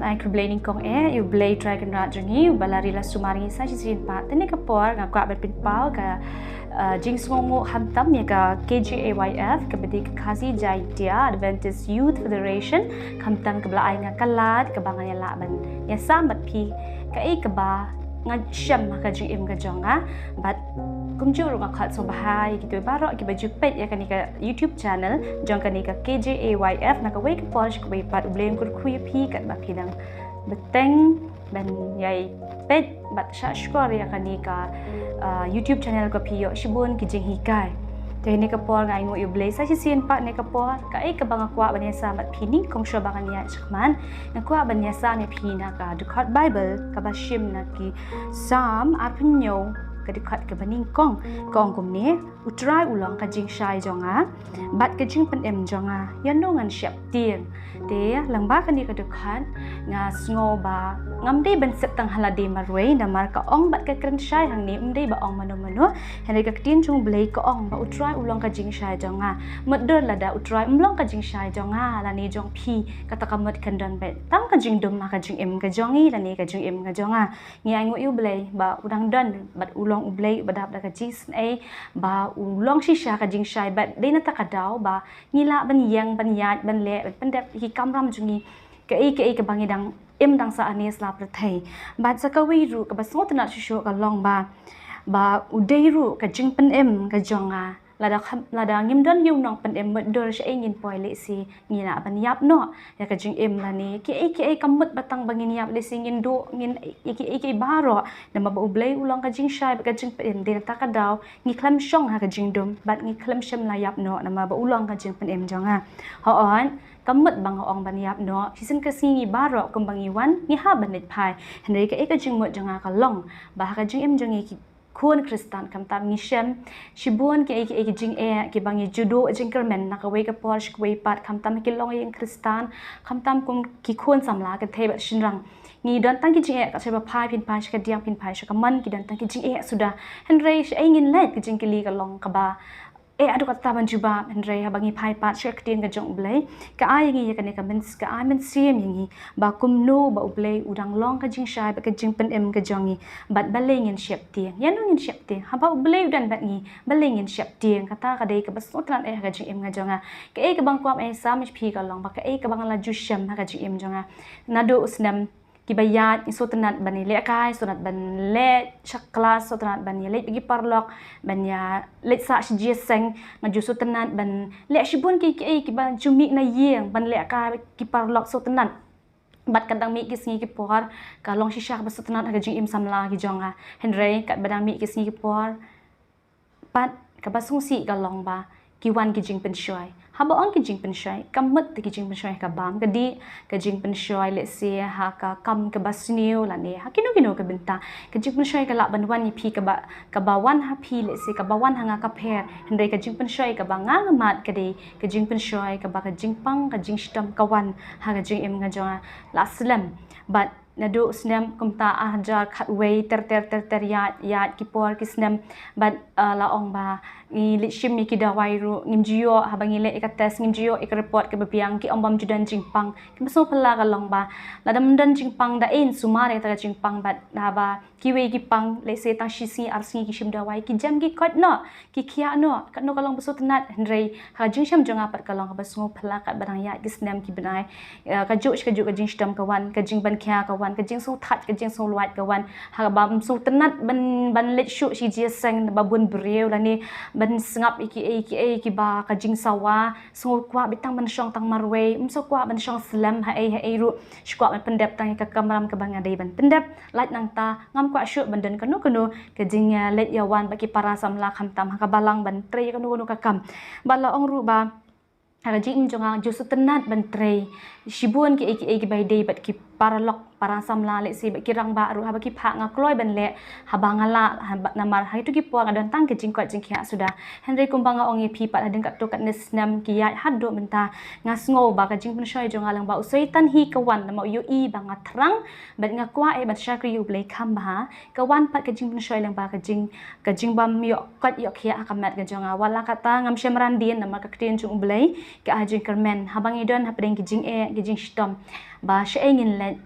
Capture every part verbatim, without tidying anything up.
Ai khublei nyngkong eh ïa U Blei Trai Kynrad jong ngi, uba la ri la sumar ngi sa shisien pat. Te ha kane ka por nga kwah ban pynpaw ka, uh, jingsngewnguh khamtam ïa ka K J A Y F, kaba dei ka Khasi Jaintia Adventist Youth Federation, khamtam kaba la ai nga ka lad kaba ngan ïa lah ban ïasam bad phi kaei kaba nga shem ha ka jingim ka jong nga. Bad kumjuh ruh nga khot sngewbha ïa kito baroh kiba ju peit ïa kane ka YouTube channel jong kane ka K J A Y F. Na kawei ka por sha kawei pat U Blei un kyrkhu ïa phi katba phi dang bteng ban ïai peit bad shah shkor ïa kane ka, uh, YouTube channel, ka phi ïoh shibun ki jinghikai. Te ha kane ka por nga ainguh ïa U Blei sa shisien pat ha kane ka por. Kaei kaba nga kwah ban ïasam bad phi nyngkong shuwa ba ngan ïaid shakhmat, nga kwah ban ïasam ïa phi na ka dkhot Bible kaba shim na ki Salm arphew hynñiew, ka dkhot kaba nyngkong. Ka ong kumne: U Trai u long ka jingshai jong nga bad ka jingpynim jong nga, ïano ngan sheptieng? Te lyngba kane ka dkhot nga sngew ba ngam dei ban set tang ha lade marwei, namar ka ong bad ka kren shai hangne ym dei ba ong mano mano. Hynrei ka ktien jong U Blei ka ong ba U Trai u long ka jingshai jong nga. Mutdur lada U Trai um long ka jingshai jong nga lane jong phi, kata ka mut kan don beit tang ka jingdum ha ka jingim ka jong ngi lane ka jingim ka jong nga. Ngi ainguh ïa U Blei ba u dang don bad u long U Blei uba dap da ka jingisynei, ba u long shisha ka jingshai bad dei na kata ka daw ba ngi lah ban ïeng, ban ïaid, ban leh, ban pyndep ïa ki kamram jong ngi, kaei kaei kaba ngi dang im dang sah hangne ha la pyrthei. Bad sa kawei ruh kaba sngewtynnat shuh shuh ka long ba, ba u dei ruh ka jingpynim ka jong nga. Lada kham, lada ngim don ïa u nongpynim, mutdur shaei ngin poi, lehse ngi lah ban ïap noh ïa ka jingim lane kiei kiei, ka mut ba tang ba ngin ïap, lehse ngin duh, ngin ïa kiei kiei baroh. Namar ba U Blei u long ka jingshai bad ka jingpynim, dei na kata ka daw ngi khlem shong ha ka jingdum bad ngi khlem shym la ïap noh namar ba u long ka jingpynim jong nga. Hooid, ka mut ba nga ong ban ïap noh, shisien ka sngi ngi baroh kumba ngi wan ngi hap ban leit phai. Hynrei kaei ka jingmut jong nga ka long ba ha ka jingim jong ngi ki khun Khristan, khamtam ngi shem shibun kiei kiei ki jingeh kiba ngi ju duh jingkyrmen na kawei ka por sha kawei pat, khamtam ki longïing Khristan, khamtam kum ki khun samla kynthei bad shynrang. Ngi don tang ki jingeh, kat shaba phai phin phai sha kadiang, phin phai sha kamon, ki don tang ki jingeh suda. Hynrei shaei ngin leit, ka jingkylli ka long kaba eh haduh katta ban jubab. Hynrei haba ngi phai pat sha ka ktien ka jong U Blei, ka ai ïa ngi ïa kane ka myns-, ka ai mynsiem ïa ngi ba kumno ba U Blei u dang long ka jingshai bad ka jingpynim ka jong ngi. Bad balei ngin sheptieng? Ïano ngin sheptieng? Haba U Blei u don bad ngi, balei ngin sheptieng? Kata ka dei kaba sngewtynnat eh ha ka jingim ka jong nga. Kaei kaba nga kwah ban ïasam ïa phi ka long ba kaei kaba nga la ju shem ha ka jingim jong nga. Naduh u snem kiba ïaid ngi sngewtynnat ban ïalehkai, sngewtynnat ban leit sha klas, sngewtynnat ban ïaleit bad ki paralok, ban ïaleit sah shi jingïaseng. Nga ju sngewtynnat ban leh shibun kiei kiei kiba ju mih na ïing, ban lehkai bad ki paralok, sngewtynnat. Bad kat dang mih ki sngi ki por, ka long shisha kaba sngewtynnat ha ka jingim samla ki jong nga. Hynrei katba dang mih ki sngi ki por pat, kaba sngewsih ka long ba ki wan ki jingpynshoi. Haba ong ki jingpynshoi, ka mut ki jingpynshoi ha ka bam ka dih, ka jingpynshoi lehse ha ka kam kaba sniew lane ha kino kino ka bynta. Ka jingpynshoi ka lah ban wan ïa phi kaba, kaba wan ha phi lehse kaba wan ha nga ka pher. Hynrei ka jingpynshoi kaba nga nga mad ka dei ka jingpynshoi kaba ka jingpang ka jingshitom ka wan ha ka jingim ka jong nga. La slem. Bad naduh u snem kumta ar hajar khatwei ter ter ter ter ïaid, ïaid ki por ki snem. Bad, uh, la ong ba ngi leit shim ïa ki dawai ruh ngim ju ïoh, haba ngi leit ïa ka test ngim ju ïoh ïa ka report kaba biang, ki ong ba ym ju don jingpang. Kaba sngewphylla ka long ba lada ym don jingpang da ei yn sumar ïa kata ka jingpang, bad haba kiwei ki pang lehse tang shi sngi ar sngi ki shim dawai, ki jem ki koit noh, ki khiah noh, katno ka long ba sngewtynnat. Hynrei ha ka jingshem jong nga pat ka long kaba sngewphylla katba dang ïaid ki snem ki bnai. Eh, kajuh shi kajuh ka jingshitom ka wan, ka jingban khia ka wan, ka jingsngewthuh, ka jingsngewlwait ka wan. Haba ym sngewtynnat ban, ban leit shuh shi jingïaseng ba bun briew lane ban sngap ïa kiei kiei kiba ka jingsawa, sngew kwah beit tang ban shong tang marwei, ym sngew kwah ban shong slem haei haei ruh, shu kwah ban pyndep tang ïa ka kamram kaba nga dei ban pyndep. Lait nangta ngam kwah shuh ban don kano kano ka jing, eh, leit ïa wan bad ki para samla khamtam ha ka balang ban trei ïa kano kano ka kam. Bad la ong ruh ba ha ka jingim jong nga ju sngewtynnat ban trei shibun kiei kiei kiba ïadei bad ki paralok para samla, lehse bad ki rangbah ruh, haba ki phah nga kloi ban leh haba nga lah, haba namar ha kito ki por nga don tang ka jingkoit jingkhiah suda. Hynrei kumba nga ong ïa phi pat, hadien katto katne snem ki ïaid haduh mynta, nga sngew ba ka jingpynshoi jong nga lyngba u Soitan hi ka wan, namar u ïohi ba nga thrang bad nga kwah eh ban shakri ïa U Blei kham bha. Ka wan pat ka jingpynshoi lyngba ka jing, ka jingbym ïoh koit ïoh khiah ha ka met ka jong nga. Wat la katta ngam shym ran dien namar ka ktien jong U Blei ka ai jingkyrmen. Haba ngi don hapdeng ki jingeh ki jingshitom, ba shaei ngin leit,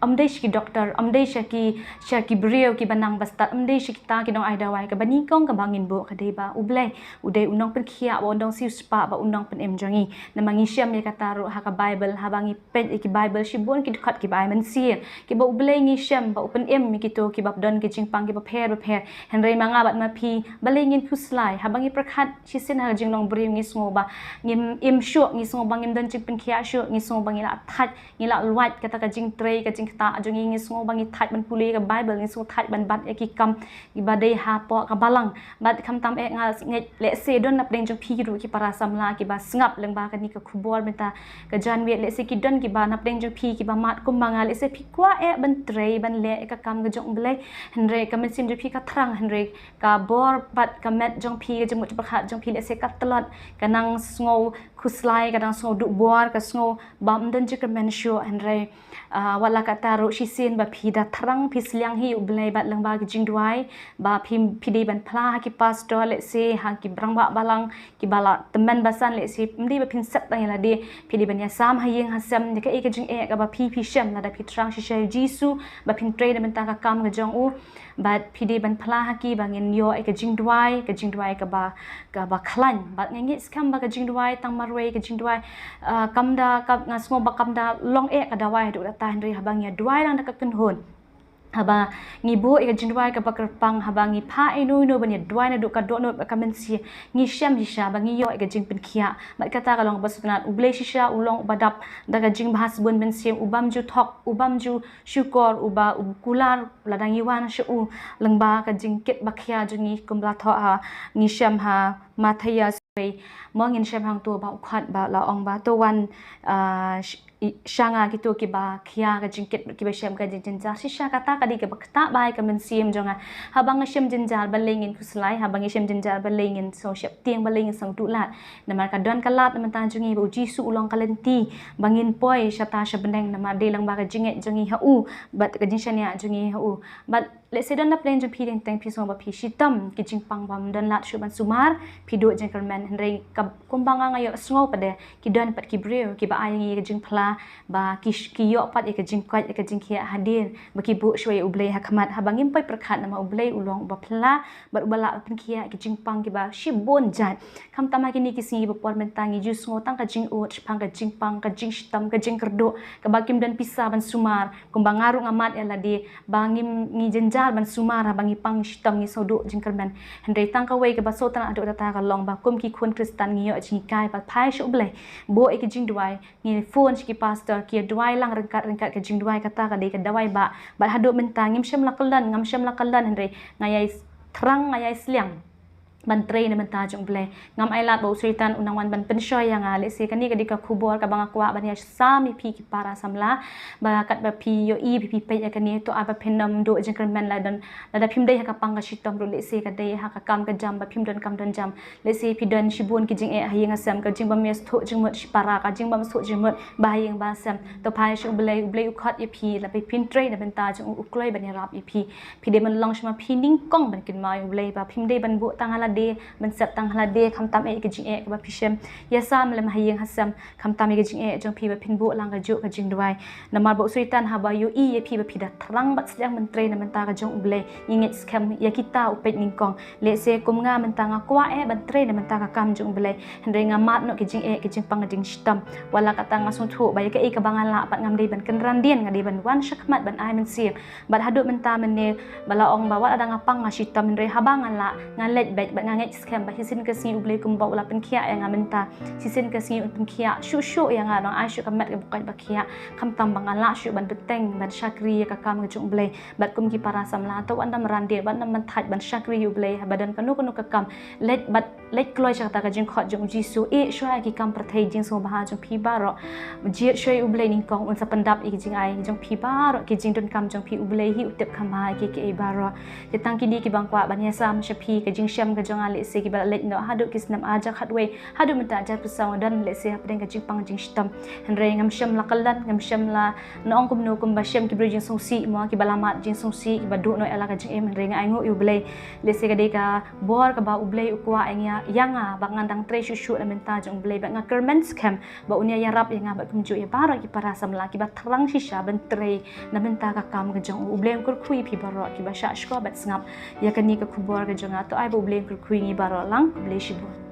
Ym dei sha ki doktor, ym dei sha ki, sha ki briew kiba nang ba stad, ym dei sha kita ki nongai dawai. Kaba nyngkong kaba ngin buh ka dei ba U Blei. U dei u nongpynkhiah, ba u nongsiewspah, ba u nongpynim jong ngi. Namar ngi shem ïa kata ruh ha ka Baibl, haba ngi peit ïa ki Baibl, shibun ki dkhot kiba ai mynsiem, kiba U Blei ngi shem ba u pynim ïa kito kiba don ki jingpang kiba pher bapher. Hynrei ma nga bad ma phi, balei ngin khuslai? Haba ngi pyrkhat shisien ha ka jinglong briew, ngi sngew ba ngim im shuh, ngi sngew ba ngim don jingpynkhiah shuh, ngi sngew ba ngi la thait, ngi la luid. Kata ka jingtrei, ka jingktah jong ngi, ngi sngew ba ngi thait ban pule ka Baibl, ngi sngew thait ban bat ïa ki kam kiba dei hapoh ka Balang. Bad khamtam eh, nga ngeit lehse don napdeng jong phi ruh ki para samla kiba sngap lyngba kane ka khubor mynta ka janmiet. Lehse ki don kiba napdeng jong phi kiba mad kumba nga, lehse phi kwah eh ban trei, ban leh ïa ka kam ka jong U Blei, hynrei ka mynsiem jong phi ka thrang, hynrei ka bor bad ka met jong phi, ka jingmut jingpyrkhat jong phi lehse ka tlot, ka nang sngew khuslai, ka nang sngew duh bor, ka sngew ba ym don jingkyrmen shuh. Hynrei, ah, wat la katta ruh, shisien ba phi da thrang, phi sliang hi ïa U Blei bad lyngba ki jingduwai, ba phi, phi dei ban phla ha ki pastor, lehse ha ki rangbah balang kiba la tymmen basan, lehse ym dei ba phin set tang ïa lade, phi dei ban ïasam ha ïing ha sem, ïa kaei ka jingeh kaba phi, phi shem, lada phi thrang shisha ïa U Jisu, ba phin trei na bynta ka kam ka jong u. Bad phi dei ban phla ha ki ba ngin ïoh ïa ka jingduwai, ka jingduwai kaba, kaba khlaiñ. Bad nga ngeit skhem ba ka jingduwai tang marwei, ka jingduwai, ah, kam da, ka, nga sngew ba kam da long eh ka dawai haduh katta, hynrei haba ngi ïa duwai lang da ka kynhun, haba ngi buh ïa ka jingduwai kaba kyrpang, haba ngi phah ïa uno uno ban ïa duwai naduh ka dohnud bad ka mynsiem, ngi shem shisha ba ngi ïoh ïa ka jingpynkhiah. Bad kata ka long ba sngewtynnat, U Blei shisha u long uba dap da ka jingbha sbun mynsiem, u bym ju thok, u bym ju shukor, uba, u kular lada ngi wan sha u lyngba ka jingkit ba khia jong ngi, kumba la thoh ha, ngi shem ha Mathaios wei. Mo ngin shem hangto ba u khot ba la ong ba to wan, ah, sh-, i-, sha nga kito kiba khia ka jingkit, kiba shem ka jingjynjar. Shisha kata ka dei kaba ktah bai ka mynsiem jong nga. Haba nga shem jynjar, balei ngin khuslai? Haba ngi shem jynjar, balei ngin sngew sheptieng, balei ngin sngew duh lad? Namar ka don ka lad na bynta jong ngi ba U Jisu u long ka lynti ba ngin poi shata sha bneng, namar dei lang ba ka jingngeit jong ngi ha u bad ka jingshaniah jong ngi ha u. Bad lehse don napdeng jong phi teng teng phi sngew ba phi shitom ki jingpang bym don lad shuh ban sumar, phi duh jingkyrmen. Hynrei ka, kumba nga, nga ïohsngew pat de, ki don pat ki briew kiba ai ngi ka jingphla ba ki sh-, ki ïoh pat ïa ka jingkoit, ïa ka jingkhiah hadien ba ki buh shuwa ïa U Blei ha khmat. Haba ngim poi pyrkhat, namar U Blei u long uba phla bad uba lah pynkhiah ki jingpang kiba shibun jait. Khamtam ha kine ki sngi ba por mynta ngi ju sngew tang ka jingud shaphang ka jingpang, ka jingshitom, ka jingkyrduh, kaba kim don pisa ban sumar. Kumba nga ruh nga mad ïa lade ba ngim, ngi jynjar ban sumar haba ngi pang, ngi shitom, ngi sngew duh jingkyrmen. Hynrei tang kawei kaba sngewtynnat haduh katta ka long ba kum ki khun Khristan ngi ïoh jinghikai ba phai sha U Blei, buh ïa ki jingduwai, ngi phone sha ki pastor, ki ïa duwai lang ryngkat ryngkat ka jingduwai. Kata ka dei ka dawai ba, bad haduh mynta ngim shym la kyllon, ngam shym la kyllon, hynrei nga ïai thrang, nga ïai sliang ban trei na bynta jong U Blei. Ngam ailad ba u Soitan u nang wan ban pynshoi ïa nga. Lehse kane ka dei ka khubor kaba nga kwah ban ïasam ïa phi ki para samla, ba katba phi ïohi, phi, phi peit ïa kane, to ai ba phin nym duh jingkyrmen. Lada, lada phim dei ha ka pang ka shitom ruh, lehse ka dei ha ka kam ka jam ba phim don kam don jam. Lehse phi don shibun ki jingeh ha ïing ha sem, ka jingbym ïasngewthuh jingmut shipara, ka jingbym sngewthuh jingmut ba ha ïing ba ha sem. To phai sha U Blei, U Blei u khot ïa phi, lada phin trei na bynta jong u, u kloi ban ïarap ïa phi. Phi dei ban long sha ma phi nyngkong ban kynmaw ïa U Blei, ba phim dei ban buh tang ha lade, ban set tang ha lade, khamtam eh ïa ka jingeh kaba phi shem. Ïasam lem ha ïing ha sem, khamtam ïa ka jingeh jong phi ba phin buh lang kajuh ka jingduwai. Namar ba u Soitan haba ïohi ïa phi ba phi da thrang bad sliang ban trei na bynta ka jong U Blei, ngi ngeit skhem ïa kita u peit nyngkong. Lehse kum nga mynta nga kwah eh ban trei na bynta ka kam jong U Blei, hynrei nga mad noh ki jingeh, ki jingpang, ki jingshitom. Wat la katta nga sngewthuh ba ïa kaei kaba nga lah pat ngam dei ban kynran dien, nga dei ban wan sha khmat ban ai mynsiem. Bad haduh mynta mynne ba la ong ba wat la da nga pang nga shitom, hynrei haba nga lah nga leit beit, bad nga ngeit skhem ba shisien ka sngi U Blei kumba u la pynkhiah ïa nga mynta, shisien ka sngi un pynkhiah shuh shuh ïa nga, un ai shuh ka met kaba koit ba khiah, khamtam ba nga lah shuh ban bteng ban shakri ïa ka kam ka jong U Blei. Bad kum ki para samla, to wat nym ran dien, wat nym ban thait ban shakri ïa U Blei haba don kano kano ka kam. Leit bad leit kloi sha kata ka jingkhot jong U Jisu, ïeh shuwa ïa ki kam pyrthei, jingsngewbha jong phi baroh. Jied shuwa ïa U Blei nyngkong, un sa pyndap ïa ki jingai jong phi baroh, ki jingdonkam jong phi, U Blei hi u tip kham bha ïa kiei kiei baroh. Te tang kine kiba nga kwah ban ïasam sha phi, ka jingshem ka jong nga lehse kiba la leit noh haduh ki snem ar hajar khatwei haduh mynta ar hajar arphew saw nga don lehse hapdeng ka jingpang jingshitom. Hynrei ngam shym la kyllan, ngam shym la ong kumno kumba shem ki briew jingsngewsih mo, kiba la mad jingsngewsih, kiba duh noh ïa la ka jingim, hynrei nga ainguh ïa U Blei. Lehse ka dei ka bor kaba U Blei u kwah ïa nga, ïa nga ba ngan dang trei shuh shuh na bynta jong U Blei, ba nga kyrmen skhem ba un ïa ïarap ïa nga bad kumjuh ïa baroh ki para samla kiba thrang shisha ban trei na bynta ka kam ka jong U. U Blei un kyrkhu ïa phi baroh kiba shah shkor bad sngap ïa kane ka khubor ka jong nga. To ai ba U Blei un kyrkhu ïa ngi baroh lang. Khublei shibun.